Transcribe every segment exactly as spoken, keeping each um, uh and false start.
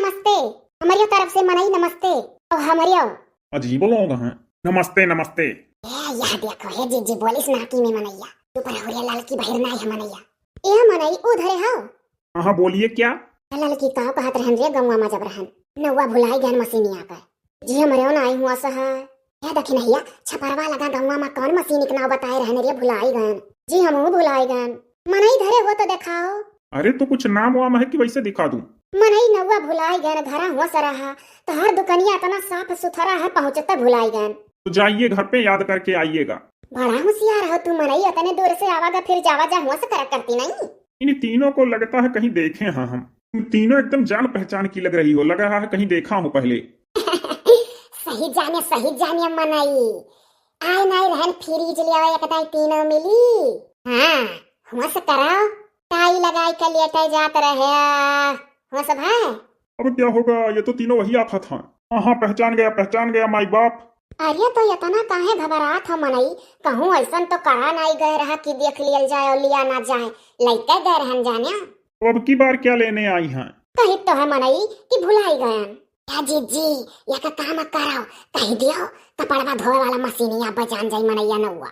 नमस्ते। हमरियो तरफ से मनई नमस्ते। और हमरियो। अजीब लोग हैं। नमस्ते, नमस्ते। ए, यह देखो, हे जीजी, बोलिस नाकी में मनैया। तू पर हुरिया लाल की बहिर नाई है मनैया। ए मनई, उधरे हो? हाँ, हाँ, बोलिए क्या? ललकी का कहत रहन रे, गौवा में जब रहन, नौवा भुलाई गन मसीनिया का। जी हमरे ना आई हुआ सहा। हे दखिनहिया, छपरवा लगा गौवा में कौन मसीनी के नाव बताए रहन रे, भुलाई गन। जी हमहू भुलाई गन। मनई धरे हो तो देखाओ। अरे तो कुछ नाम वाम है कि वैसे दिखा दूं? मनई नौवा भुलाई गन, घरा हो सरहा, तो हर दुकनिया इतना साफ सुथरा है, पहुँचते भुलाई गन। तो जाइए घर पे याद करके आइएगा। बड़ा होशियार हो तू मनई, इतने दूर से आवागा फिर जावा जा हुआ से करा करती नहीं। इन तीनों को लगता है कहीं देखे हैं हम। तुम तीनों एकदम जान पहचान की लग रही हो, लग रहा है कहीं देखा हो पहले। सही जाने, सही जाने मनई। आए नाई रहन फ्रिज ले आवे, एक दाई तीनों मिली। हाँ, हुआ से कराओ। टाई लगाई के लेटे जात रहे। हुआ से भाई। अब क्या होगा, ये तो तीनों वही आफत हैं। हाँ, हाँ, पहचान गया, पहचान गया माई बाप। अरे तो इतना काहे घबरात हो मनई, कहूँ ऐसन तो करा नाई गए रहा कि देख लियल जाए और लिया ना जाए, लइके गए रहन जाने। तो अब की बार क्या लेने आई हैं? कही तो है मनई कि भुलाई गयन। या जीजी, या का काम करो, कही दियो, कपड़वा धोए वाला मशीनिया बजान जाई मनैया नौवा।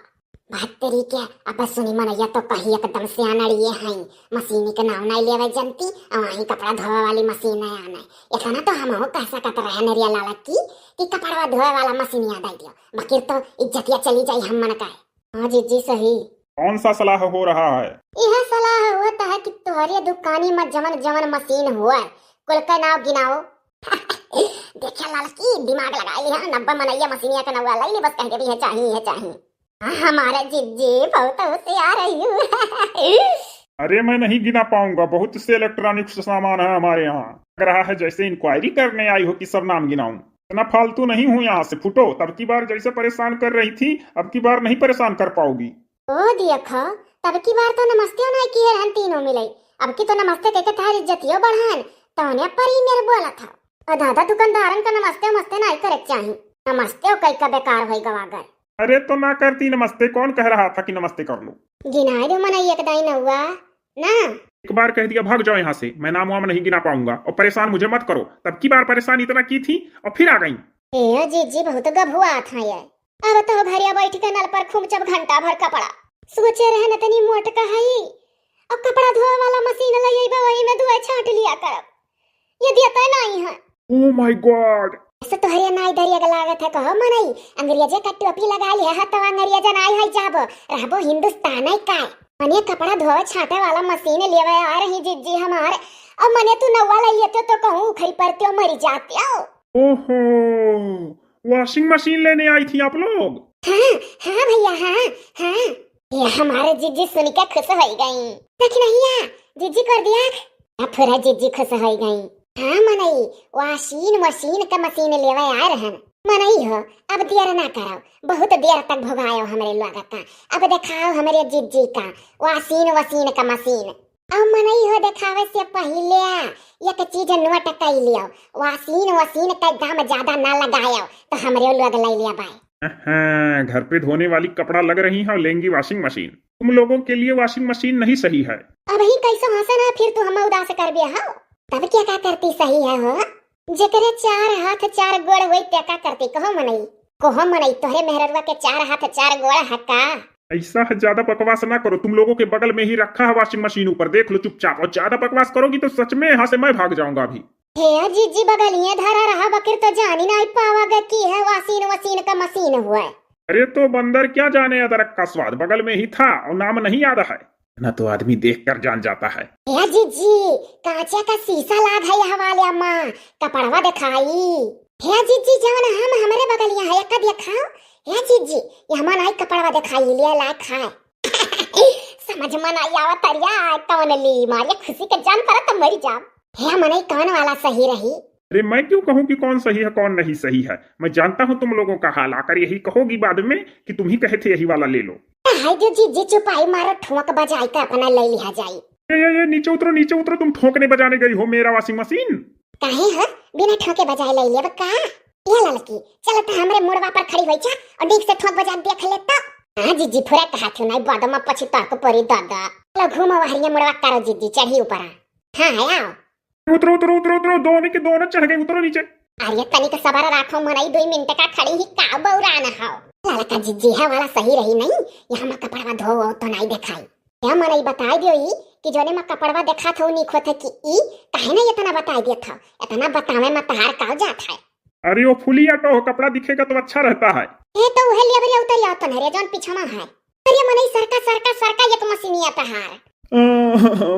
बात तेरी के, अब सुनी मनैया तो कही एकदम से अनड़िए हैं, मशीनी के नाव नाई लेवे जनती, और वहीं कपड़ा धोवे वाली मशीन है आने। इतना तो हम हो कह सकत रहे नरिया लाला की कि कपड़वा धोए वाला मशीनिया दे दियो, बाकी तो इज्जतिया चली जाई हम मन का है। हाँ जीजी सही। कौन सा सलाह हो रहा है? यह सलाह होता है कि तोहरे दुकानी में जवन जवन मशीन हुआ, कुल का नाव गिनाओ। देखा लाल की दिमाग लगा लिया, नब्बे मनैया मशीनिया का नौवा लाई नहीं, बस कह दे भी है चाहिए, है चाहिए। हाँ, हमारा जीजी बहुत होशियार है यू। अरे मैं नहीं गिना पाऊंगा, बहुत से इलेक्ट्रॉनिक सामान है हमारे यहाँ। लग रहा है जैसे इंक्वायरी करने आई हो कि सब नाम गिनाऊं। इतना फालतू नहीं हूँ, यहाँ से फुटो। तब की बार जैसे परेशान कर रही थी, अब की बार नहीं परेशान कर पाओगी। ओ देखो, तब की बार तो नमस्ते नाई किहे रहन तीनों मिलई, अब की तो नमस्ते कह के तार इज्जतियो बढ़ान, तौने पर ही मेरे बोला था। और दादा दुकानदारन का नमस्ते उमस्ते नाई करे के चाही, नमस्ते कह के बेकार होई गवा गए। अरे तो ना करती नमस्ते, कौन कह रहा था कि नमस्ते कर लो? गिनाई दो मनई एक दाई नौवा ना। एक बार कह दिया, भाग जाओ यहाँ से, मैं नाम वाम नहीं गिना पाऊंगा और परेशान मुझे मत करो। तब की बार परेशान इतना की थी और फिर आ गई। ए जीजी बहुत गभुआ था ये। अब तो भरिया बैठ के नल पर खूब जब घंटा भर कपड़ा सोचे रहन इतनी मोट कहाई और कपड़ा धोए वाला मशीन ले अइबा वही में धोए छांट लिया करब। ये दिया तो नहीं है। Oh my God! ऐसे तोहरे नाई दरिया के लागत है, कहो मनई, अंग्रेजे का टोपी लगा लिया है तो अंग्रेजन आई है जाबो, रहबो हिंदुस्तान है काय? मने कपड़ा धोवे छांटे वाला मशीन लेवे आ रही जिज्जी हमार, अब मने तू नौवा ले लेते तो कहूँ उखड़ी पड़ते हो, मरी जाते हो। ओहो, वॉशिंग मशीन लेने आई थी आप लोग? हाँ, हाँ भैया, हाँ, हाँ। ये हमारे जिज्जी सुन के खुश हो गई। देख नहीं आ, जिज्जी कर दिया। अब पूरा जिज्जी खुश हो गई। हाँ मनई, वॉशिंग मशीन का मशीन लेवे आ रहन। मनई हो, अब देर ना करो, बहुत देर तक भोगायो हमरे लोग का। अब देखाओ हमरे जिज्जी का वॉशिंग वशीन का मशीन। अब मनई हो देखावे से पहिले एक चीज नोट कर लियो, वॉशिंग वशीन का दाम ज्यादा ना लगायो तो हमरे लोग ले लिया बाय। हाँ, घर पे धोने वाली कपड़ा लग रही है और लेंगी वॉशिंग मशीन। तुम लोगों के लिए वॉशिंग मशीन नहीं सही है। अब ही कैसे हंसन है फिर तू हम उदास कर दिया हो? तब क्या क्या करती सही है हो? जेकरे चार हाथ चार गोड़ होई ते का करती कहो मनई? कहो मनई, तोहरे मेहररुआ के चार हाथ चार गोड़ है का? ऐसा है, ज्यादा बकवास ना करो, तुम लोगों के बगल में ही रखा है वॉशिंग मशीन, ऊपर देख लो चुपचाप, और ज्यादा बकवास करोगी तो सच में यहाँ से मैं भाग जाऊंगा अभी। हे जिज्जी, बगलिए धरा रहा, बकिर तो जानी नहीं पावा गे की है वॉशिंग वशीन का मशीन हुआ है। अरे तो बंदर क्या जाने अदरक का स्वाद, बगल में ही था और नाम नहीं याद है। ना तो आदमी देख कर जान जाता है। हे जिज्जी, कांचे का शीशा लाग है यह वाले अम्मा, कपड़वा दिखाई। हे जिज्जी, जवन हम हमरे बगलिया है, एक देखाओ। हे जिज्जी, ये हमार नाई कपड़वा दिखाई, ले लायक है। समझ में नहीं आवत तरिया, कौन ली मारिया खुशी के जान पर तो मरी जाब। हे मनई, कौन वाला सही रही? अरे मैं क्यों कहूँ कि कौन सही है कौन नहीं सही है, मैं जानता हूँ तुम लोगों का हाल। आकर यही कहोगी बाद में कि तुम ही कहे थे यही वाला ले लो। हाय जो जिज्जी चुपाई मारो, ठोंक बजाई के अपना ले लिया जाई। ये, ये, ये नीचे उतरो, नीचे उतरो, तुम ठोंकने बजाने गई हो मेरा वॉशिंग मशीन। काहे हो, बिना ठोंके बजाए ले लेब का? ये ललकी, चल तो हमरे मुड़वा पर खड़ी होई जा और नीक से ठोंक बजा देख ले तो। हाँ जिज्जी, फुरा कहा थी नहीं, बाद में पछता को परी दादा। चलो घूमो वहरिया मुड़वा करो जिज्जी, चढ़ी ऊपर आ। हाँ है, आओ। उतरो, उतरो, उतरो, उतरो, दोनों के दोनों चढ़ गए, उतरो नीचे। अरे तनिक सबर राखो मनई, दुई मिनट का खड़ी ही का बौरान हो। ललका जिज्जी है वाला सही रही नहीं, यहाँ में कपड़वा धो तो नहीं दिखाई। या मनई बताई दियो ई कि जोने में कपड़वा देखा था नीक होत है कि ई काहे ना इतना बताई दिया था, इतना बतावे में तहार का जात है। अरे वो फुलिया तो हो, कपड़ा दिखेगा तो अच्छा रहता है। ए तो उहे लिया बरिया उतरिया तो रे जोन पिछवा है। अरे मनई सरका सरका सरका एक मशीनिया तहार। आ,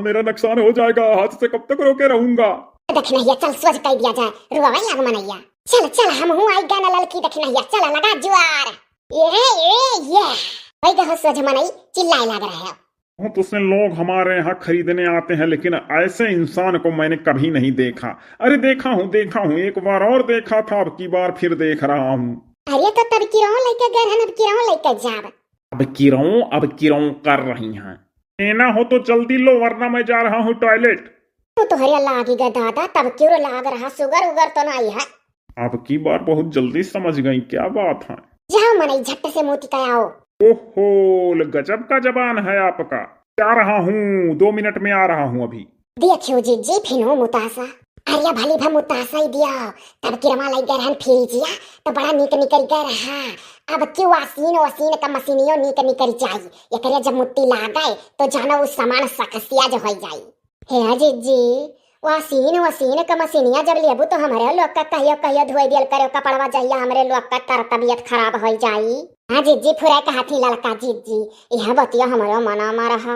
मेरा नुकसान हो जाएगा, हाथ से कब तक रोके रहूंगा। दखिनहिया चल सोझ कह दिया जाए, रुआवा लाग मनैया। चल चल हम हूँ आई गाना ललकी दखिनहिया, चल लगा जुआर। ये ये ये भाई गहो सोझ मनई चिल्लाए लाग रहे हो। बहुत से लोग हमारे यहाँ खरीदने आते हैं, लेकिन ऐसे इंसान को मैंने कभी नहीं देखा। अरे देखा हूँ, देखा हूँ, एक बार और देखा था, अब की बार फिर देख रहा हूँ। अरे तो तब किराओ लेके गए रहन, अब किराओ लेके जाब। अब किराओ, अब किराओ कर रही हैं। लेना हो तो जल्दी लो, वरना मैं जा रहा हूँ टॉयलेट। तू तो हरिया लागी गए दादा, तब क्यों लाग रहा, सुगर उगर तो नहीं है। अब की बार बहुत जल्दी समझ गई, क्या बात है। जाओ मनई झट से मोती का आओ। ओहो, ल गजब का जबान है आपका। जा रहा हूँ, दो मिनट में आ रहा हूँ अभी। देखियो जिज्जी फिनो मुतासा। अरे भली भा मुतासा ही दिया, तब किरमा लग गए रहन फ्रिजिया, तो बड़ा नीक निकल गए रहा। अब क्यों आसीन ओसीन का मशीनियो नीक निकल जाई, एकरे जब मुत्ती लागे तो जानो उ सामान सकसिया जो हो जाई। हे जिज्जी, वासीन वासीन का मशीनिया जब लेबू तो हमरे लोग का कहियो कहियो धोई दियल करो कपड़वा, जहिया हमरे लोग का तर तबियत खराब हो जाई। हाँ जिज्जी, फुरे कहत ही ललका जिज्जी, यह बतिया हमरो मना मा रहा।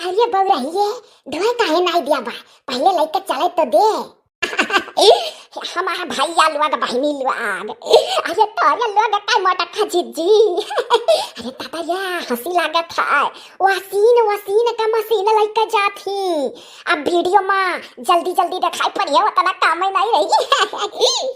अरे बउरहिए, धोए काहे नाई दिया बा, पहले लइके चले तो दे। हमार भैया लोग, बहिनी लोग, अरे तोरे लोग का मोटका जिज्जी। अरे दादा या हंसी लागत है, वासीन वासीन का मशीन लइके जात ही। अब वीडियो मा जल्दी जल्दी दिखाई पड़िए, उतना काम ही नहीं रही।